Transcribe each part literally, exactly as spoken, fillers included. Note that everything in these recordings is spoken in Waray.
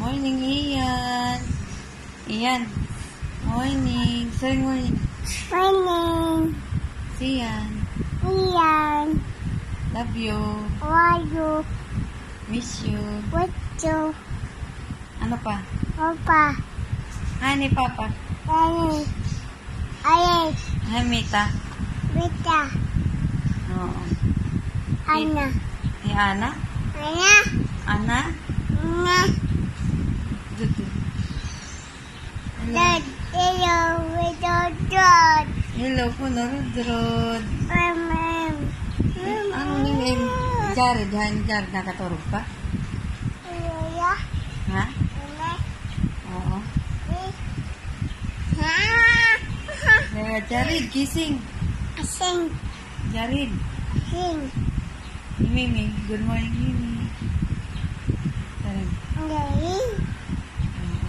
Morning, Ian. Ian. Morning. Say morning. Morning. Sian. Ian. Love you. Love you. Miss you. Miss you. Ano pa? Papa. Honey, Papa. Honey. Ay. Ay, Mita. Mita. Oo. Ana. Ni Ana? Ana. Ana? Ana. Dudu. Hello. Dad, hello, Rod, Rod. Hello po, no, Rod, Rod. Ma'am, ma'am. Ano ni, ni Jared, ha? Ni Jared, nakaturog pa? Iya. Ha? Iya. Oo. Eh. Kaya Jared, gising. Gising. Jared. Gising. Mimi, good morning, Mimi. Jared. Jared. Oo.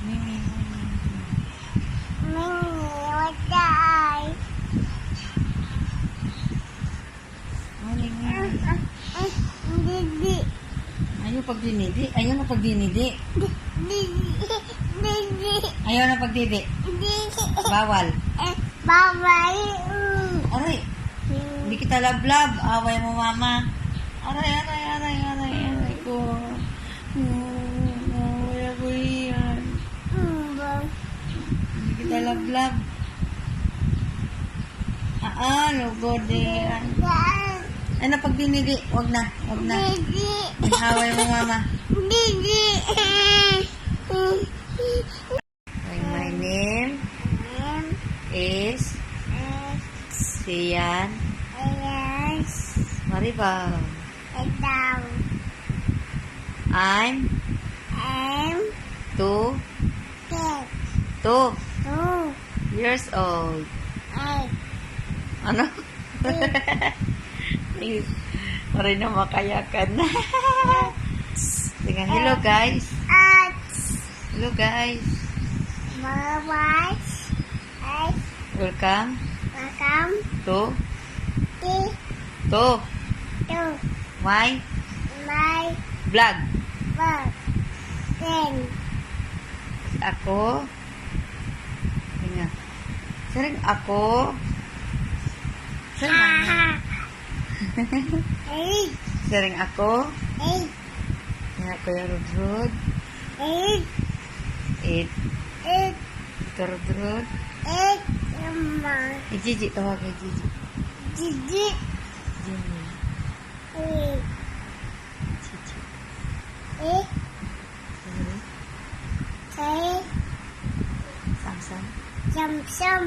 Mimi, Mimi. Mimi, what the eye? Morning, Mimi. Didi. Ayaw pagdinidi. Ayaw na pagdinidi. Didi. Didi. Ayaw na pagdidi. Didi. Bawal. Eh, bawal. Mm. Aray. Mm. Di kita lablab. Away mo, mama. Aray, aray, aray, aray, aray ko. Mm, away ako iyan. Mm, ba? Di kita lablab. Ah, ah, lugod eh. Ay, na pagdinidi. Wag na, wag na. Didi. Away mo, mama. Didi. Okay, my name is Sian Maribal. I'm two. Two. Two. Two years old. Ay. Ano? Ay. Waray na makayakan. Tingnan, hello, guys. Ay. Hello, guys. Bye-bye. Ay. Welcome. Welcome. To. Ti. To. To. My. My. Vlog. Vlog. Then. Ako. Tingnan. Siring ako. Siring ako. Eight. Siring ako. Eight. Nga, Kuya Rudrud. Eight. Eight. Eight. Ito, Rudrud. Eight, Mama. Eh, Gigi, tawag kay Gigi. Gigi. Gigi. Eight. Gigi. Eight. Ano? Kay Samsam. Samsam.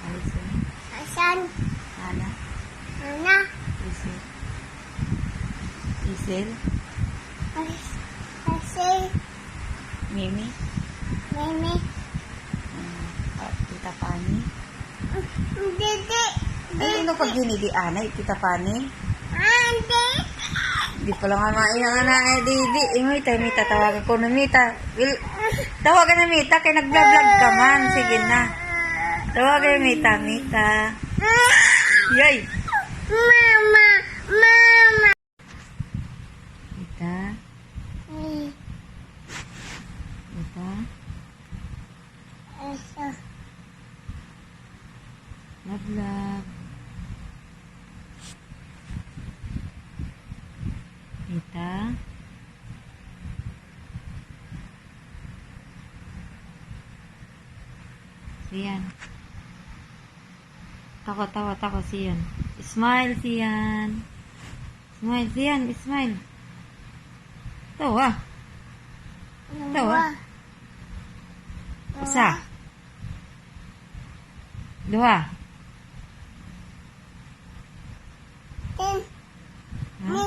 Alison. Alison. Ana. Ana. Isil. Isil. Is-, Isil. Mimi. Mimi. Ah, Tita Pani. Didi. Ay, ano pag dinidi, anay, Tita Pani? Ante. Di pa la nga mainang ana, eh, didi. Ingoy, tay, Mita, tawagan ko na, Mita. Wil-, tawagan na, Mita, kay nag-vlog-vlog ka man. Sige na. Tawagan, Mita, Mita. Yay! Mama, mama. Mita. Ay. Mita. Asa. Love, love. Mita. Sian. Tawa, tawa, tawa, Sian. Smile, Sian. Smile, Sian, smile. Tawa. Tawa. Tawa. Isa. Duha. Ten. Ha? Ni.